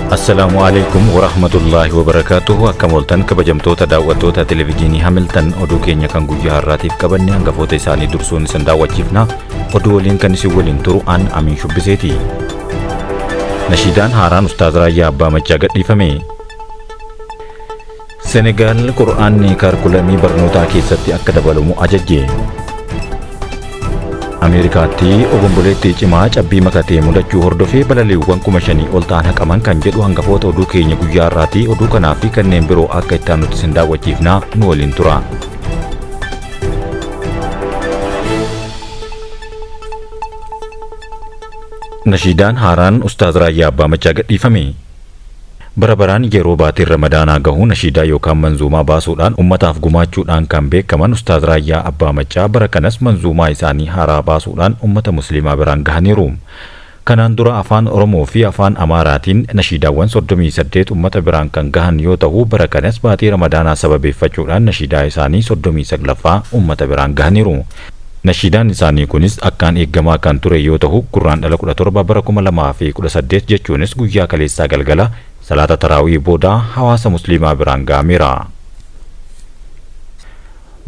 Assalaamu alaikum warahmatullaahi wabarakaatuhu. Akkam ooltan kabajamtoota daawwattoota televijiinii Hamiltan, oduu keenya kan guyyaa har'aatiif qabanne hangafoota isaanii dursuun isin daawwachiifna. Oduu waliin kan isin waliin turu an Amiin Shubbiseeti. Nashiidaan haaraan Ustaaz Raayyaa Abbaa Maccaa gadhiifame. Senegaal Qur'aanni kaarkulamii barnootaa keessatti akka dabalamu ajajje. Ameerikaatti obomboleettii cimaa cabbii makatee mudachuu hordofee balaliiwwan 5,000 ol ta'an haqaman kan jedhu hangafoota oduu keenya guyyaa har'aati. Oduu kanaa fi kanneen biroo akka itti aanutti isin daawwachiifna, nu waliin tura. Nashiidaan haaraan Ustaaz Raayyaa Abbaa Maccaa gadhiifame. Bara baraan yeroo baatiin Ramadaanaa gahu nashiidaa yookaan manzuumaa baasuudhaan ummataaf gumaachuudhaan kan beekaman Ustaaz Raayyaa Abbaa Maccaa bara kanas manzuumaa isaanii haaraa baasuudhaan ummata musliimaa biraan gahaniiru. Kanaan dura Afaan Oromoo fi Afaan Amaaraatiin nashiidaawwan 38 ummata biraan kan gahan yoo tahu bara kanas baatii Ramadaanaa sababeeffachuudhaan nashiidaa isaanii 39ffaa ummata biraan gahaniiru. Nashiidaan isaanii kunis akkaan eeggamaa kan ture yoo tahu Gurraandhala 17 bara 2018 jechuunis guyyaa kaleessaa galgala salaata taraawii booda hawaasa musliimaa biraan gahameera.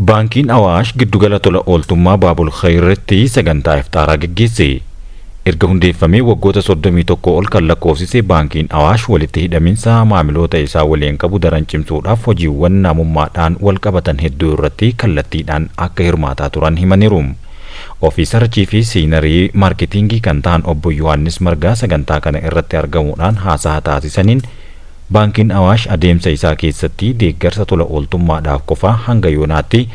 Baankiin Awaash giddugala tola ooltummaa Baabul Khayritti sagantaa ifxaaraa geggeesse. Erga hundeeffamee waggoota 31 ol kan lakkoofsise Baankiin Awaash walitti hidhaminsa maamiloota isaa waliin qabu daran cimsuudhaaf hojiiwwan namummaadhaan wal qabatan hedduu irratti kallattiidhaan akka hirmaataa turan himaniiru. Ofiisara Chiifii Siinarii Maarketiingii kan ta'an Obbo Yohaannis Margaa sagantaa kana irratti argamuudhaan haasaha taasisaniin Baankiin Awaash adeemsa isaa keessatti deeggarsa tola ooltummaadhaaf qofa hanga yoonaatti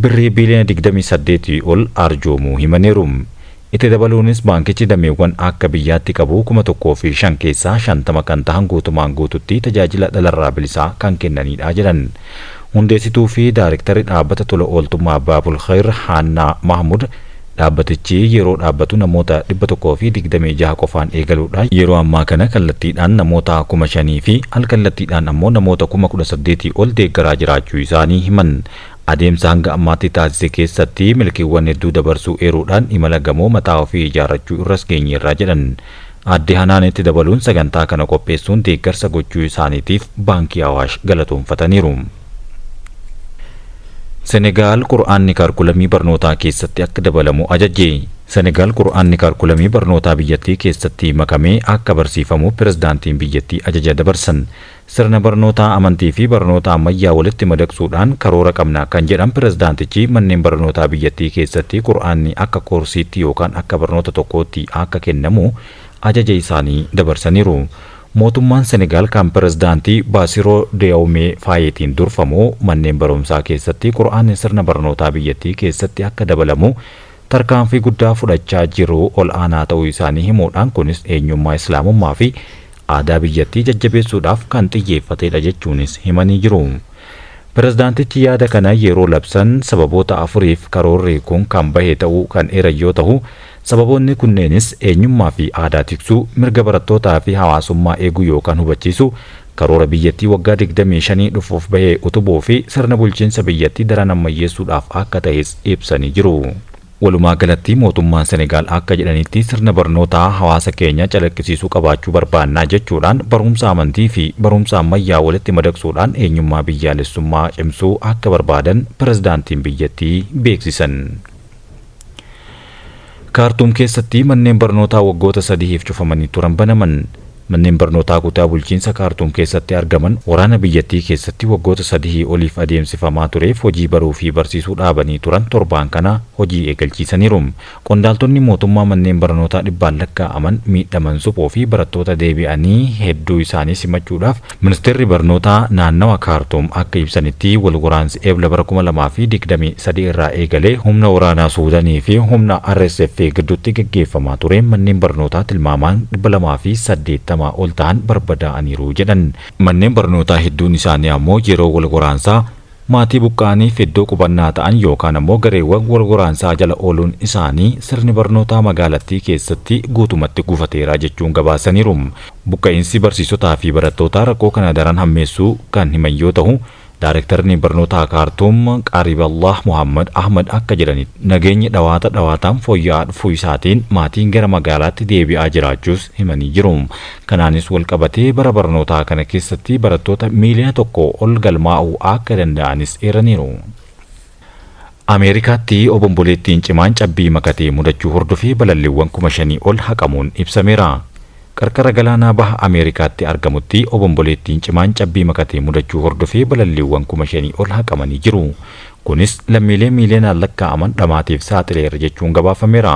birrii biiliyoona 28 ol arjoomuu himaniiru. Itti dabaluunis baankichi dameewwan akka biyyaatti qabu 1,005 keessaa 50 kan tahan guutumaan guututti tajaajila dhalarraa bilisaa kan kennaniidha jedhan. Hundeessituu fi daarektarri dhaabbata tola ooltummaa Baabul Khayr Haannaa Mahmud dhaabbatichi yeroo dhaabbatu namoota 126 qofaan eegaluudhaan yeroo ammaa kana kallattiidhaan namoota 5,000 fi alkallattiidhaan ammoo namoota 18,000 ol deeggaraa jiraachuu isaanii himan. Adeemsa hanga ammaatti taasise keessatti milkiiwwan hedduu dabarsuu eeruudhaan imala gamoo mataa ofii ijaarrachuu irras geenyeerra jedhan. Aadde Hanaan itti dabaluun sagantaa kana qopheessuun deeggarsa gochuu isaaniitiif Baankii Awaash galatoomfataniiru. Senegaal Qur'aanni kaarkulamii barnootaa keessatti akka dabalamu ajajje. Senegaal Qur'aanni kaarkulamii barnootaa biyyattii keessatti makamee akka barsiifamu pirezidaantiin biyyattii ajaja dabarsan. Sirna barnootaa amantii fi barnoota ammayyaa walitti madaqsuudhaan karoora qabna kan jedhan pirezidaantichi manneen barnootaa biyyattii keessatti Qur'aanni akka koorsiitti yookaan akka barnoota tokkootti akka kennamu ajaja isaanii dabarsaniiru. Mootummaan Senegaal kan pirezidaantii Baasiroo Diyaawumee Faayeetiin durfamu manneen barumsaa keessatti Qur'aanni sirna barnootaa biyyattii keessatti akka dabalamu tarkaanfii guddaa fudhachaa jiru ol aanaa ta'uu isaanii himuudhaan kunis eenyummaa Islaamummaa fi aadaa biyyattii jajjabeessuudhaaf kan xiyyeeffateedha jechuunis himanii jiru. Pirezidaantichi yaada kana yeroo labsan sababoota afuriif karoorri kun kan bahe ta'uu kan eeran yoo tahu, sababoonni kunneenis eenyummaa fi aadaa tiksuu, mirga barattootaa fi hawaasummaa eeguu yookaan hubachiisuu, karoora biyyattii waggaa 25 dhufuuf bahe utubuu fi sirna bulchiinsa biyyattii daran ammayyeessuudhaaf akka tahes ibsanii jiru. Walumaa galatti mootummaan Senegaal akka jedhanitti sirna barnootaa hawaasa keenya calaqqisiisuu qabaachuu barbaanna jechuudhaan barumsa amantii fi barumsa ammayyaa walitti madaqsuudhaan eenyummaa biyyaalessummaa cimsuu akka barbaadan pirezidaantiin biyyattii beeksisan. Kaartuum keessatti manneen barnootaa waggoota sadihiif cufamanii turan banaman. Manneen barnootaa kutaa bulchiinsa Kaartuum keessatti argaman waraana biyyattii keessatti waggoota sadihii oliif adeemsifamaa tureef hojii baruu fi barsiisuu dhaabanii turan torbaan kana hojii eegalchiisaniiru. Qondaaltonni mootummaa manneen barnootaa dhibbaan lakkaa'aman miidhaman suphuu fi barattoota deebi'anii hedduu isaanii simachuudhaaf Ministeerri Barnootaa naannawa Kaartuum akka ibsanitti wal waraansi Ebla bara 2023 irraa eegalee humna waraanaa Suudanii fi humna RSF gidduutti gaggeeffamaa tureen manneen barnootaa tilmaamaan 280 ol ta'an barbadaa'aniiru jedhan. Manneen barnootaa hedduun isaanii ammoo yeroo wal waraansaa maatii buqqa'aniif iddoo qubannaa ta'an yookaan ammoo gareewwan wal waraansaa jala ooluun isaanii sirni barnootaa magaalattii keessatti guutumatti gufateera jechuun gabaasaniiru. Buqqa'iinsi barsiisotaa fi barattootaa rakkoo kana daran hammeessuu kan himan yoo tahu, Daarektarni barnootaa Kaartuum Qaariballah Muhammad Ahmad akka jedhanitti nageenyi dhawaata dhawaataan fooyya'aa dhufuu isaatiin maatiin gara magaalaatti deebi'aa jiraachuus himanii jiru. Kanaanis wal qabatee bara barnootaa kana keessatti barattoota miiliyoona 1 ol galmaa'uu akka danda'anis eeraniiru. Ameerikaatti obomboleettiin cimaan cabbii makatee mudachuu hordofee balalliiwwan 5,000 ol haqamuun ibsameera. Qarqara galaanaa baha Ameerikaatti argamutti obomboleettiin cimaan cabbii makatee mudachuu hordofee balalliiwwan 5,000 ol haqamanii jiru. Kunis lammiilee miiliyoonaan lakkaa'aman dhamaatiif saaxileera jechuun gabaafameera.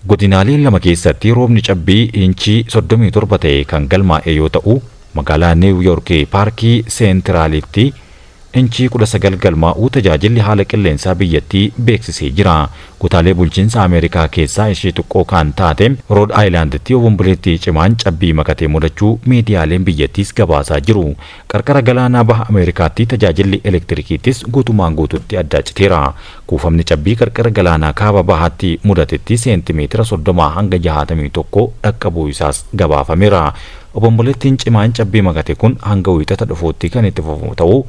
Godinaalee lama keessatti roobni cabbii inchii 37 ta'e kan galmaa'e yoo ta'u, magaalaa Niiw Yoork paarkii Seentiraalitti inchii 19 galmaa'uu tajaajilli haala qilleensaa biyyattii beeksisee jira. Kutaalee bulchiinsa Ameerikaa keessaa ishee xiqqoo kan taate Rood Aayilaanditti obomboleettii cimaan cabbii makatee mudachuu miidiyaaleen biyyattiis gabaasaa jiru. Qarqara galaanaa baha Ameerikaatti tajaajilli elektirikiittis guutumaan guututti adda citeera. Kuufamni cabbii qarqara galaanaa kaaba bahaatti mudatetti seentimeetira 30 hanga 61 dhaqqabuu isaas gabaafameera. Obomboleettiin cimaan cabbii makate kun hanga Wiixata dhufuutti kan itti fufu ta'uu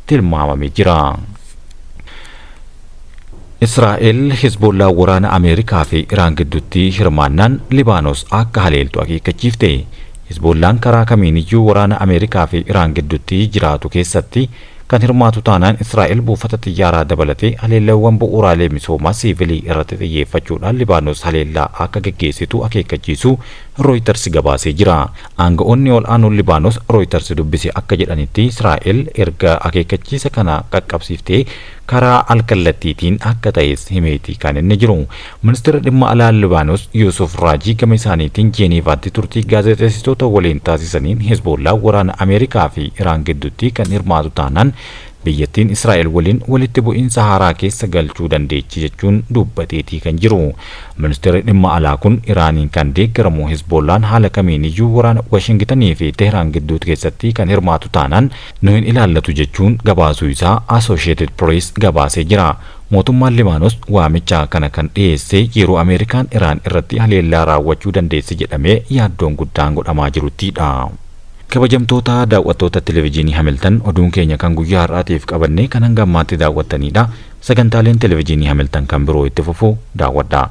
tilmaamamee jira. Israa'el Hezbollaa waraana Ameerikaa fi Iraan gidduutti hirmaannaan Libaanos akka haleeltu akeekkachiifte. Hezbollaan karaa kamiiniyyuu waraana Ameerikaa fi Iraan gidduutti jiraatu keessatti kan hirmaatu taanaan, Israa'el buufata xiyyaaraa dabalatee haleellawwan bu'uuraalee misoomaa siivilii irratti xiyyeeffachuudhaan Libaanos haleellaa akka geggeessitu akeekkachiisu Rooyiters gabaasee jira. Aanga'oonni ol aanoon Libaanos Rooyiters dubbise akka jedhanitti, Israa'el erga akeekkachiisa kana qaqqabsiiftee karaa alkallattiitiin akka ta'es himeeti kan inni jiru. Ministeera dhimma alaa Libaanos Yuusuf Raajii gama isaaniitiin Jeeneevaatti turtii gaazexeessitoota waliin taasisaniin, Hezbollaa waraana Ameerikaa fi Iraan gidduutti kan hirmaatu taanaan biyyattiin Israa'el waliin walitti bu'iinsa haaraa keessa galchuu dandeechi jechuun dubbateetii kan jiru. Ministeerri dhimma alaa kun Iraaniin kan deeggaramu Hezbollaan haala kamiiniyyuu waraana Washingtonii fi Teheraan gidduutti keessatti kan hirmaatu taanaan nu hin ilaallatu jechuun gabaasuu isaa Associated Press gabaasee jira. Mootummaan Libaanos waamicha kana kan dhiyeesse yeroo Ameerikaan Iraan irratti haleellaa raawwachuu dandeessi jedhamee yaaddoon guddaan godhamaa jiruttidha. Kabajamtoota daawwattoota televezyiinii Hamiltan, oduun keenya kan guyyaa har'aatiif qabannee kan hanga ammaatti daawwattanidha. Sagantaaleen televezyiinii Hamiltan kan biroo itti fufu daawwadhaa.